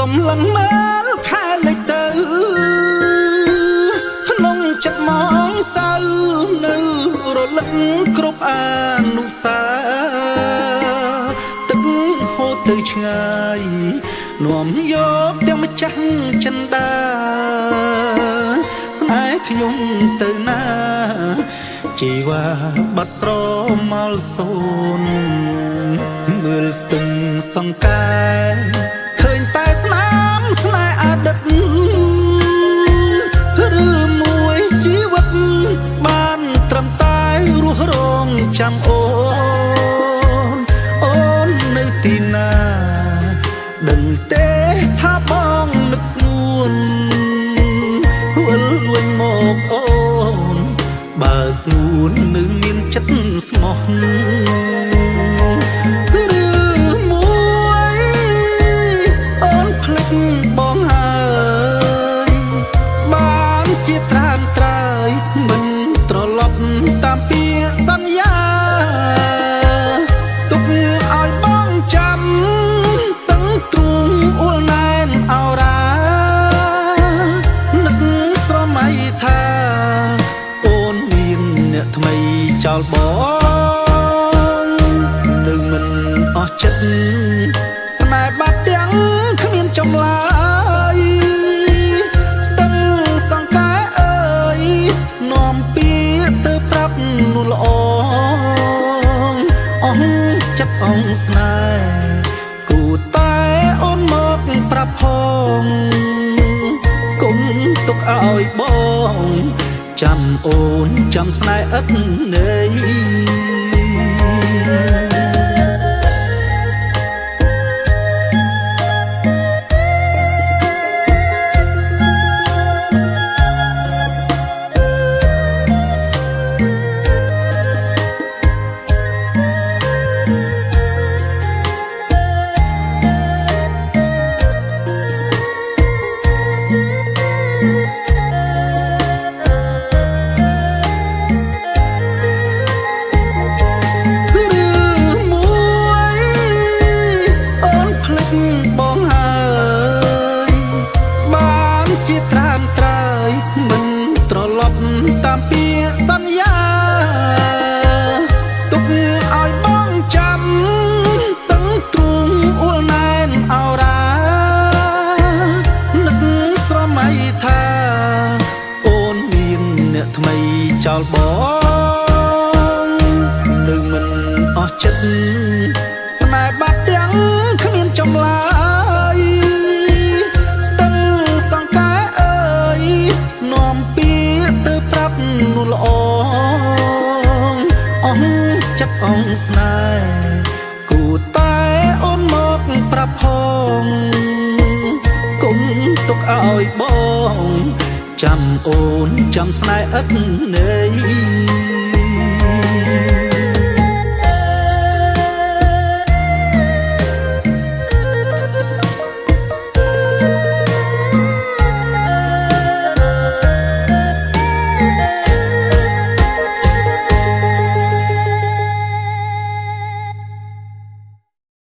ំលឹងមើលខែលិចទៅក្នុងចិត្តមងសៅនៅរលឹកគ្រប់អនុសាទឹកហូរទៅឆ្ងាយនាំយកទាំងម្ចាស់ចិន្តាស្នេហ៍ខ្ញុំទៅណាជីវ៉ាបាត់ស្រមោលសូនមើលស្ទឹងសង្កែឃើញតែស្នាមស្នេហ៍អតីតឬមួយជីវិតបានត្រឹមតែរស់រងចាំអូនអូននៅទីណាដឹងទេថាបងនឹកស្ងួនវិលវិញមកអូនបើស្ងួននឹងមានចិត្តស្មោះឬមួយអូនភ្លេចបងហើយបានជាត្រានត្រើយមិនត្រឡប់តាមពាក្យសន្យាទុកឲ្យបងចាំទាំងទ្រូងអួលណែនអរ៉ានឹកស្រមៃថាអូនមានអ្នកថ្មីចោលបងនៅមិនអស់ចិត្តស្នេហ៍បាត់ទាំងគ្មានចម្លើយស្ទឹងសង្កែអើយនាំពីទៅប្រាប់នោះល្អអស់ចិត្តអងស្នេហ៍គូតែអូនមកប្រាប់ផងគុំទុកឲ្យបងចាំអូនចាំស្នេហ៍ឥតន័យ ឬមួយអូនភ្លេចបងហើយបានជាត្រានត្រើយមិនត្រឡប់តាមពាក្យសន្យាទុកឲ្យបងចាំទាំងទ្រូងអួលណែនអរ៉ានឹកស្រមៃថាអូនមានអ្នកថ្មីចោលបងនៅមិនអស់ចិត្តស្នេហ៍បាត់ទាំងគ្មានចម្លើយស្ទឹងសង្កែអើយនាំពីទៅប្រាប់នោះល្អអស់ចិត្តអងស្នេហ៍គូតែអូនមកប្រាប់ផងគុំទុកឲ្យបងចាំអូនចាំស្នេហ៍ឥតន័យ។